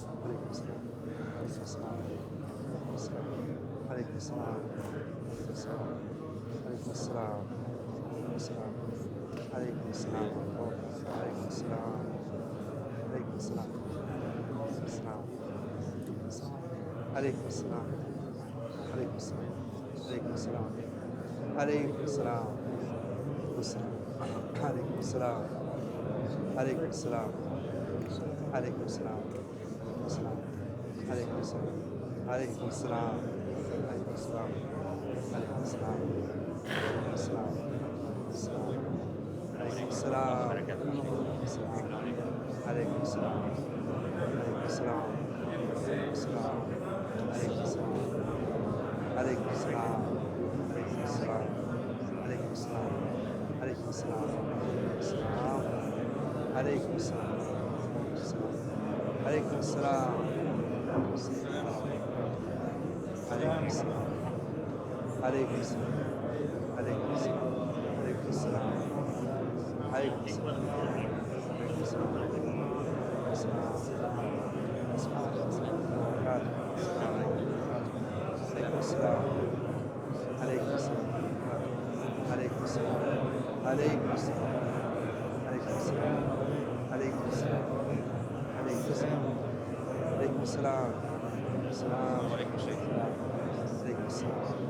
عليكم السلام. عليكم السلام. عليكم السلام. عليكم السلام. عليكم السلام. عليكم السلام. عليكم السلام. عليكم السلام. عليكم السلام. عليكم السلام. عليكم السلام. عليكم السلام. عليكم السلام. عليكم السلام. عليكم السلام. السلام. عليكم السلام. عليكم السلام. عليكم السلام. عليكم السلام. عليكم السلام. السلام. عليكم السلام. عليكم السلام. عليكم السلام. السلام. عليكم السلام. عليكم السلام. عليكم السلام. عليكم السلام. عليكم السلام. السلام. عليكم السلام. عليكم السلام. عليكم السلام. عليكم السلام. عليكم السلام. عليكم السلام. عليكم السلام. عليكم السلام. عليكم السلام. عليكم السلام. عليكم السلام. عليكم السلام. عليكم السلام. عليكم السلام. عليكم السلام. عليكم السلام. السلام عليكم. عليكم السلام.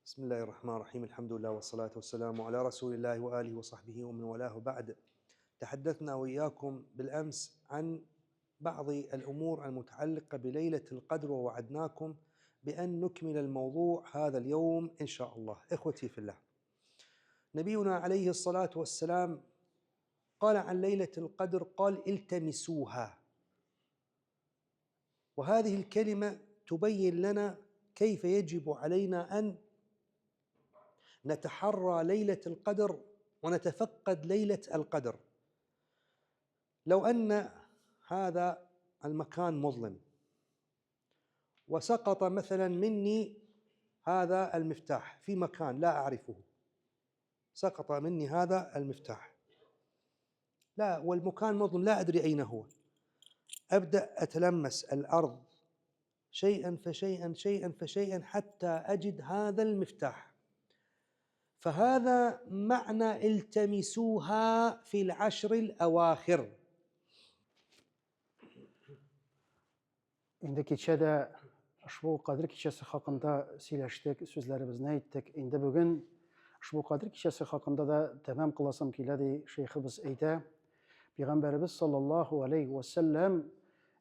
بسم الله الرحمن الرحيم. الحمد لله والصلاة والسلام على رسول الله وآله وصحبه ومن والاه، بعد. تحدثنا وإياكم بالأمس عن بعض الأمور المتعلقة بليلة القدر، ووعدناكم بأن نكمل الموضوع هذا اليوم إن شاء الله. إخوتي في الله، نبينا عليه الصلاة والسلام قال عن ليلة القدر، قال: التمسوها. وهذه الكلمة تبين لنا كيف يجب علينا أن نتحرى ليلة القدر ونتفقد ليلة القدر. لو أن هذا المكان مظلم وسقط مثلا مني هذا المفتاح في مكان لا أعرفه، سقط مني هذا المفتاح، لا، والمكان مظلم لا أدري أين هو، أبدأ أتلمس الأرض شيئا فشيئا شيئا فشيئا حتى أجد هذا المفتاح. فهذا معنى التمسوها في العشر الأواخر. Инде кичә дә ошбу Кадер кичәсе хакында сөйләштек, сүзләребезне әйттек. Инде бүген ошбу Кадер кичәсе хакында да тәмам кыласым килә, ди шәйхебез әйтә. Пәйгамбәребез саллаллаһу алейхи ва сәлләм,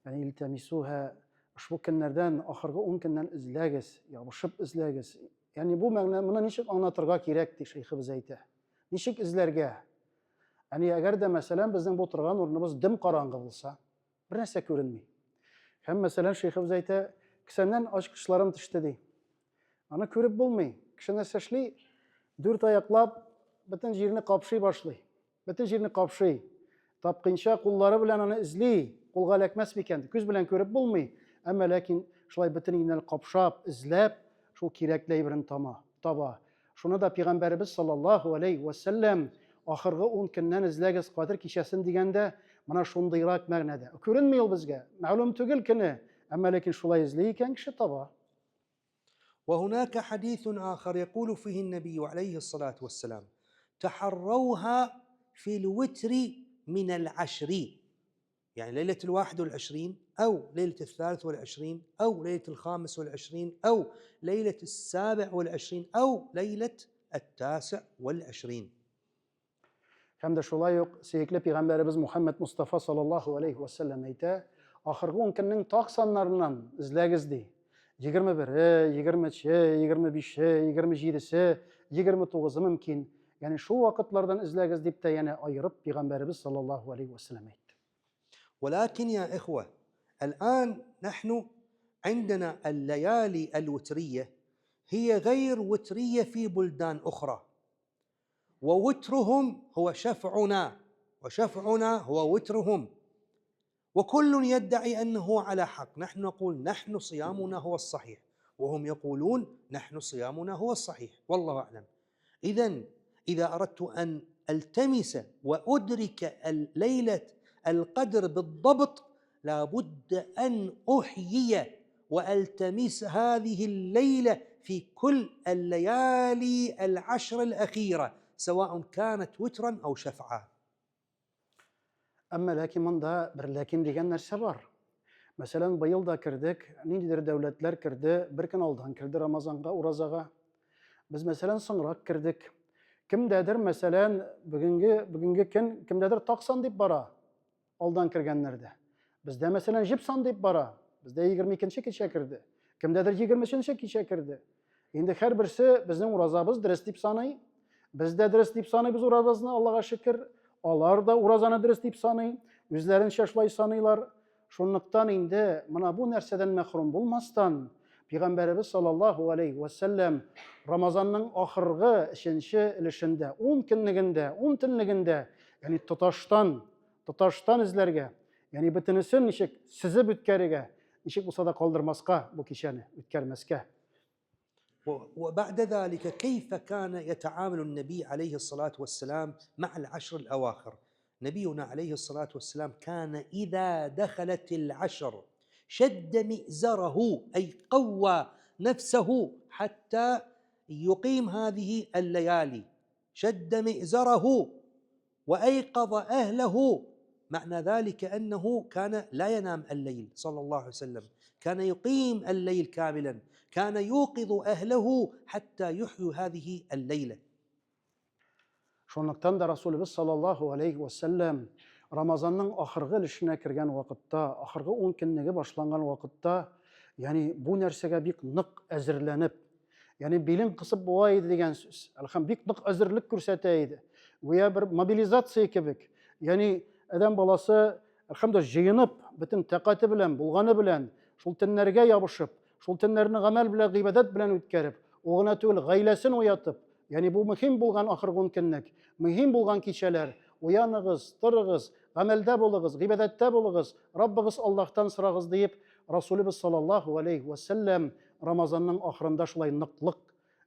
ягъни илтәмисуһа, ошбу көннәрдән, ахыргы 10 көннән эзләгез, ябышып эзләгез. Ягъни бу мәгънә, моны ничек аңлатырга кирәк, ди шәйхебез әйтә. Ничек эзләргә? Ягъни әгәр дә, мәсәлән, безнең бу торган урыныбыз дөм караңгы булса, бер нәрсә күренми. Һәм, мәсәлән, шәйхебез әйтә, кесәмнән ачкычларым төште, ди. Аны күреп булмый. Кеше нәрсә эшли? Дүрт аяклап бөтен җирне капшый башлый. Бөтен җирне капшый. Тапкынча куллары белән аны эзли, кулга эләкмәс микән? Күз белән күреп булмый. Әмма ләкин шулай бөтен иңнән капшап, эзләп, шул кирәкле әйберен тама, таба. Шуны да пәйгамбәребез саллаллаһу алейһи вә сәлләм ахыргы ун көннән эзләгез Кадер кичәсен дигәндә, менә шундыйрак мәгънәдә. Күренми ул безгә, мәгълүм түгел көне, әмма ләкин шулай эзли икән кеше таба. وهناك حديث آخر يقول فيه النبي عليه الصلاة والسلام تحروها في الوتر من العشر يعني ليلة الواحد والعشرين أو ليلة الثالث والعشرين أو ليلة الخامس والعشرين أو ليلة السابع والعشرين أو ليلة التاسع والعشرين Һәм дә шулай ук сөекле пәйгамбәребез Мухаммад Мустафа саллаллаһу алейхи ва сәлләм әйтә, ахыргы ун көннең так саннарыннан эзләгез ди. 21-е, 20-че, 25-е, 27-се, 29-ы мөмкин. Ягъни шул вакытлардан эзләгез дип тә янә аерып пәйгамбәребез саллаллаһу алейхи ва сәлләм әйтте. ولكن يا إخوة الآن نحن عندنا الليالي الوترية هي غير وترية في بلدان أخرى ووترهم هو شفعنا وشفعنا هو وترهم وكل يدعي انه على حق نحن نقول نحن صيامنا هو الصحيح وهم يقولون نحن صيامنا هو الصحيح والله اعلم اذا اذا اردت ان التمس وادرك الليله القدر بالضبط لابد ان احيي والتمس هذه الليله في كل الليالي العشر الاخيره سواء كانت وترا او شفعا. Әмма ләкин монда бер ләкин дигән нәрсә бар. Мәсәлән, быел да кердек, ниндидер дәүләтләр керде, бер көн алдан керде Рамазанга, уразага. Без, мәсәлән, соңрак кердек. Кемдәдер, мәсәлән, бүгенге бүгенге көн кемдәдер таксан дип бара. Алдан кергәннәрдә. Бездә, мәсәлән, җеп сан дип бара. Бездә 22 кичә керде. Кемдәдер 23 кичә керде. Инде һәрберсе безнең уразабыз дөрес дип саный. Без дә дөрес дип саныйбыз уразабызны, Аллага шөкер. Алар да уразаны дөрес дип саный. Үзләренчә шулай саныйлар. Шунлыктан инде менә бу нәрсәдән мәхрүм булмастан, Пәйгамбәребез саллаллаһу алейһи вә сәлләм Рамазанның ахыргы өченче өлешендә, 10 көнлегендә, 10 төнлегендә, ягъни тоташтан, тоташтан эзләргә, ягъни бөтенесен ничек сизеп үткәрергә, ничек булса да калдырмаска бу кичәне, үткәрмәскә. وبعد ذلك كيف كان يتعامل النبي عليه الصلاة والسلام مع العشر الأواخر نبينا عليه الصلاة والسلام كان إذا دخلت العشر شد مئزره أي قوى نفسه حتى يقيم هذه الليالي شد مئزره وايقظ اهله معنى ذلك انه كان لا ينام الليل صلى الله عليه وسلم كان يقيم الليل كاملا كان يوقظ اهله حتى يحيوا هذه الليله Шунлыктан да Расулыбыз саллаллаһу алейхи ва сәлләм Рамазанның ахыргы өлешенә кергән вакытта, ахыргы 10 көнлеге башланган вакытта, ягъни бу нәрсәгә бик нык әзерләнеп, ягъни билен кысып буа иде дигән сүз. Әлхәм бик нык әзерлек күрсәтә иде. Гүя бер мобилизация кебек. Ягъни адәм баласы әлхәмдә җыенып, бөтен тәкате белән, булганы белән шул төннәргә ябышып, шул төннәрне гамәл белән, гыйбадәт белән үткәреп, ул гына түгел, гаиләсен уятып, ягъни бу мөһим булган ахыргы ун көнлек, мөһим булган кичәләр, уяныгыз, торыгыз, гамәлдә булыгыз, гыйбадәттә булыгыз, Раббыгыз Аллаһтан сорагыз диеп, Расулыбыз саллаллаһу алейһи вә сәлләм Рамазанның ахырында шулай ныклык,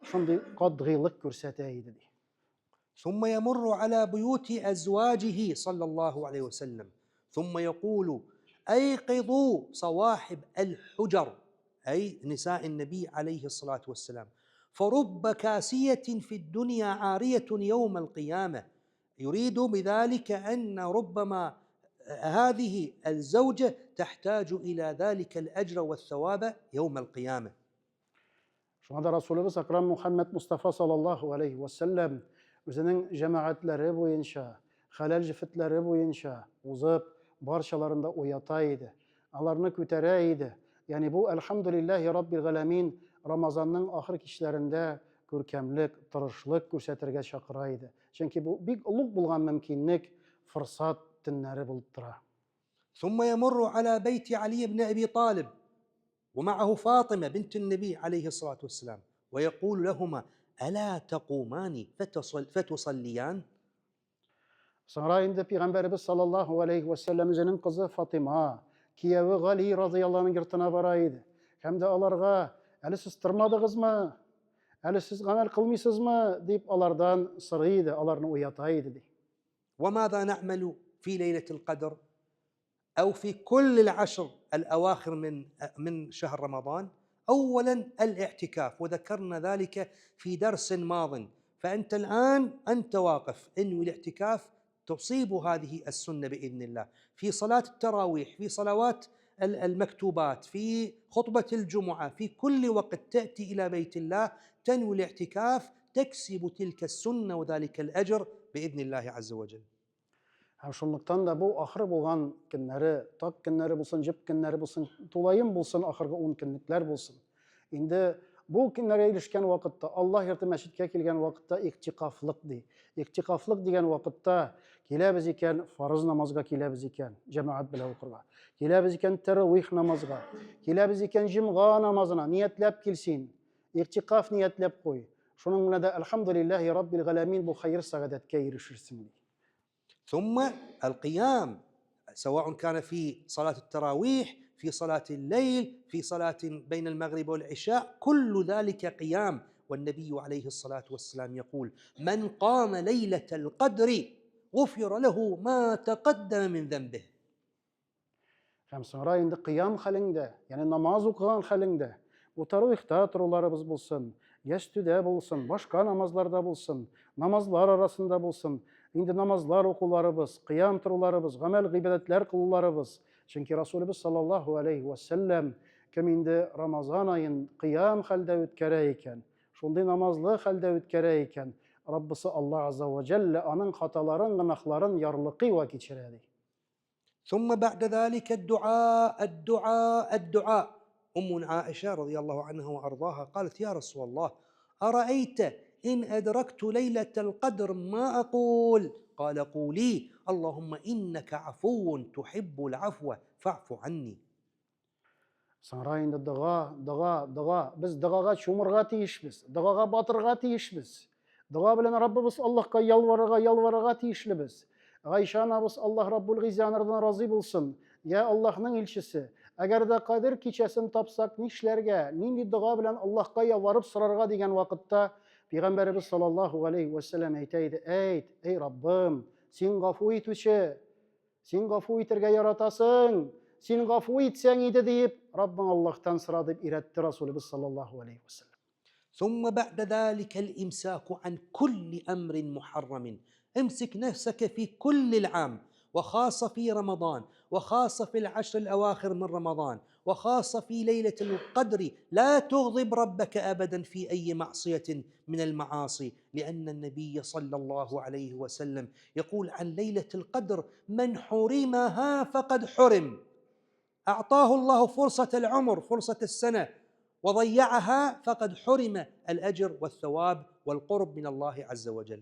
шундый катгыйлык күрсәтә иде ди. ثم يمر على بيوت أزواجه صلى الله عليه وسلم ثم يقول أيقظوا صواحب الحجر أي نساء النبي عليه الصلاة والسلام فرب كاسية في الدنيا عارية يوم القيامة يريد بذلك أن ربما هذه الزوجة تحتاج إلى ذلك الأجر والثواب يوم القيامة Шуңа да Расулыбыз Акрам Мухаммад Мустафа саллаллаһу алейхи ва сәлләм үзенең җәмәгатьләре буенча, хәләл җефетләре буенча узып, барчаларын да уята иде. Аларны күтәрә иде. Ягъни бу әлхәмдүлилләһи раббил галәмин Рамазанның ахыр кичләрендә күркәмлек, тырышлык күрсәтергә чакыра иде. Чөнки бу бик олуг булган мөмкинлек, форсат төннәре булып тора. ثم يمر على بيت علي بن ابي طالب ومعه فاطمه بنت النبي عليه الصلاه والسلام ويقول لهما الا تقومان فتصل فتصليان Соңра инде Пәйгамбәребез саллаллаһу алейхи ва сәлләм үзенең кызы Фатима, кияве Гали радыяллаһу йортына бара иде. Һәм дә аларга, Әле сез тормадыгызмы? Әле сез гамәл кылмыйсызмы? дип алардан сорый иде, аларны уята иде ди. وماذا نعمل في ليلة القدر أو في كل العشر الأواخر من شهر رمضان؟ أولا الاعتكاف، وذكرنا ذلك في درس ماض. فأنت الآن أنت واقف انوي الاعتكاف، تصيب هذه السنة بإذن الله في صلاة التراويح، في صلوات المكتوبات، في خطبة الجمعة، في كل وقت تأتي إلى بيت الله تنوي الاعتكاف، تكسب تلك السنة وذلك الأجر بإذن الله عز وجل. Һәм шунлыктан да бу ахыр булган көннәре, так көннәре булсын, җеп көннәре булсын, тулаем булсын, ахыргы ун көнлекләр булсын. Инде бу көннәргә ирешкән вакытта, Аллаһ йорты мәчеткә килгән вакытта иктикафлык ди. Иктикафлык дигән вакытта киләбез икән, фарыз намазга киләбез икән, җәмәгать белән укырга. Киләбез икән тәравих намазга. Киләбез икән җомга намазына, ниятләп килсин. Иктикаф ниятләп куй. Шуның белән дә әлхәмдүлилләһи раббил галәмин бу хәер сәгадәткә ирешерсең ди. ثم القيام سواء كان في صلاة التراويح، في صلاة الليل، في صلاة بين المغرب والعشاء، كل ذلك قيام. والنبي عليه الصلاة والسلام يقول: من قام ليلة القدر غفر له ما تقدم من ذنبه. Һәм соңра инде кыям хәлеңдә, ягъни намаз укыган хәлеңдә, бу таравихта торуларыбыз булсын, ястүдә булсын, башка намазларда булсын, намазлар арасында булсын, инде намазлар укуларыбыз, кыям торуларыбыз, гамәл гыйбадәтләр кылуларыбыз. Чөнки Расулыбыз саллаллаһу алейһи вә сәлләм кем инде Рамазан аен кыям хәлдә үткәрә икән, шундый намазлы хәлдә үткәрә икән, Раббысы Аллаһ азза вә җәллә аның хаталарын, гөнаһларын ярлыкый вә кичерә ди. ثم بعد ذلك الدعاء الدعاء الدعاء. أم عائشة رضي الله عنها وأرضاها قالت: يا رسول الله، أرأيت إن أدركت ليلة القدر ما أقول؟ قال: قولي اللهم إنك عفو تحب العفو فاعف عني. Соңра инде дога, дога, дога. Без догага чумырга тиешбез, догага батырга тиешбез. Дога белән Раббыбыз Аллаһка ялварырга, ялварырга тиешлебез. Гайшә анабыз Аллаһ Раббул Гыйззә анардан разый булсын. Я Аллаһның илчесе, әгәр дә Кадер кичәсен тапсак, нишләргә, нинди дога белән Аллаһка ялварып сорарга дигән вакытта Пәйгамбәребез саллаллаһу алейһи вә сәлләм әйтә иде: Әйт, әй Раббым, син гафу итүче, Син гафу итәргә яратасың, син гафу итсәң иде диеп, Раббың Аллаһтан сора дип өйрәтте Расулыбыз саллаллаһу алейһи ва сәлләм. ثم بعد ذلك الإمساك عن كل أمر محرم. امسك نفسك في كل العام، وخاصة في رمضان، وخاصة في العشر الأواخر من رمضان، وخاصة في ليلة القدر. لا تغضب ربك أبدا في أي معصية من المعاصي، لأن النبي صلى الله عليه وسلم يقول عن ليلة القدر: من حرمها فقد حرم. أعطاه الله فرصة العمر، فرصة السنة، وضيعها فقد حرم الأجر والثواب والقرب من الله عز وجل.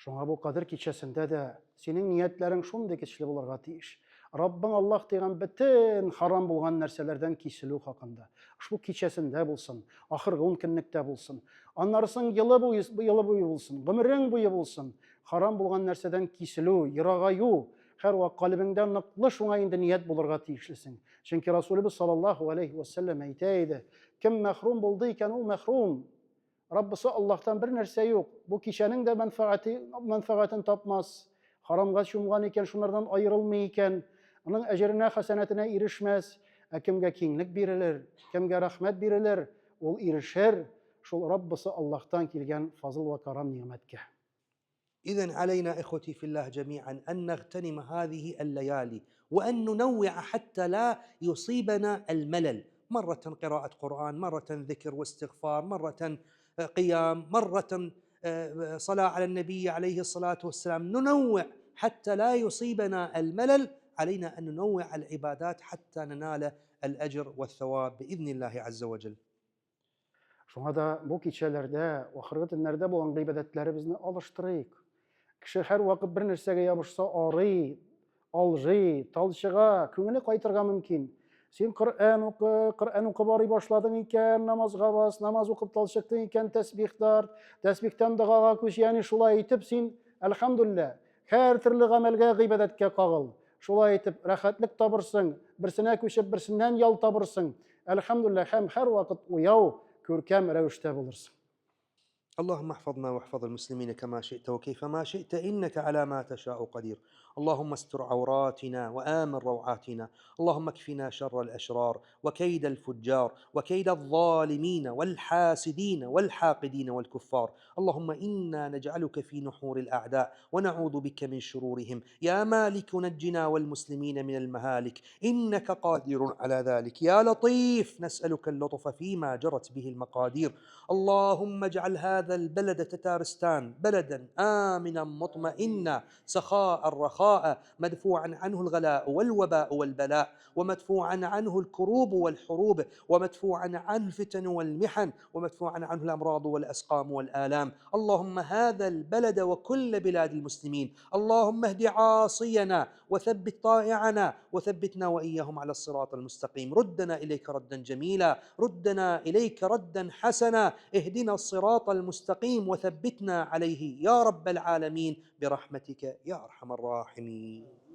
Шуңа бу Кадер кичәсендә дә синең ниятләрең шундый көчле булырга тиеш. Раббың Аллаһ дигән бөтен харам булган нәрсәләрдән киселү хакында. Ошбу кичәсендә булсын, ахыргы ун көнлектә булсын, аннары соң елы буе, елы буе булсын, гомерең буе булсын, харам булган нәрсәдән киселү, ерагаю, һәрвакыт калебеңдә ныклы шуңа инде ният булырга тиешлесең. Чөнки Расулыбыз саллаллаһу алейһи вә сәлләм әйтә иде: кем мәхрүм булды икән, ул мәхрүм. Раббысы Аллаһтан бер нәрсә юк. Бу кичәнең дә мәнфәгате, мәнфәгатен тапмас. Харамга чумган икән, шунардан аерылмый икән, аның әҗеренә, хәсәнәтенә ирешмәс. Ә кемгә киңлек бирелер, кемгә рәхмәт бирелер, ул ирешер шул Раббысы Аллаһтан килгән фазыл вә карам нигъмәткә. إذا علينا إخوتي في الله جميعا أن نغتنم هذه الليالي، وأن ننوع حتى لا يصيبنا الملل. مرة قراءة قرآن، مرة ذكر واستغفار، مرة قيام، مرة صلاة على النبي عليه الصلاة والسلام. ننوع حتى لا يصيبنا الملل. علينا أن ننوع العبادات حتى ننال الأجر والثواب بإذن الله عز وجل. Шуңа да бу кичәләрдә, ахыргы төннәрдә булган гыйбадәтләребезне алыштырыйк. Кеше һәрвакыт бер нәрсәгә ябышса арый, алжый, талчыга, күңеле кайтырга мөмкин. Син Коръән укы, Коръән укып арый башладың икән, намазга бас, намаз укып талчыктың икән, тәсбих тарт, тәсбихтән догага күч, ягъни шулай итеп син, әлхәмдүлилләһ, һәр төрле гамәлгә, гыйбадәткә кагыл. Шулай итеп, рәхәтлек табырсың, берсенә күчеп, берсеннән ял табырсың. Әлхәмдүлилләһ, һәм һәрвакыт уяу, күркәм рәвештә булырсың. اللهم احفظنا واحفظ المسلمين كما شئت وكيفما شئت إنك على ما تشاء قدير. اللهم استر عوراتنا وآمن روعاتنا. اللهم اكفنا شر الأشرار وكيد الفجار وكيد الظالمين والحاسدين والحاقدين والكفار. اللهم إنا نجعلك في نحور الأعداء ونعوذ بك من شرورهم. يا مالك نجنا والمسلمين من المهالك إنك قادر على ذلك. يا لطيف نسألك اللطف فيما جرت به المقادير. اللهم اجعل هذا البلد تتارستان بلدا آمنا مطمئنا سخاء رخاء، مدفوعا عنه الغلاء والوباء والبلاء، ومدفوعا عنه الكروب والحروب، ومدفوعا عنه الفتن والمحن، ومدفوعا عنه الأمراض والأسقام والآلام. اللهم هذا البلد وكل بلاد المسلمين. اللهم اهد عاصينا وثبت طائعنا وثبتنا وإياهم على الصراط المستقيم. ردنا إليك ردا جميلا، ردنا إليك ردا حسنا، اهدنا الصراط المستقيم وثبتنا عليه يا رب العالمين برحمتك يا أرحم الراحمين.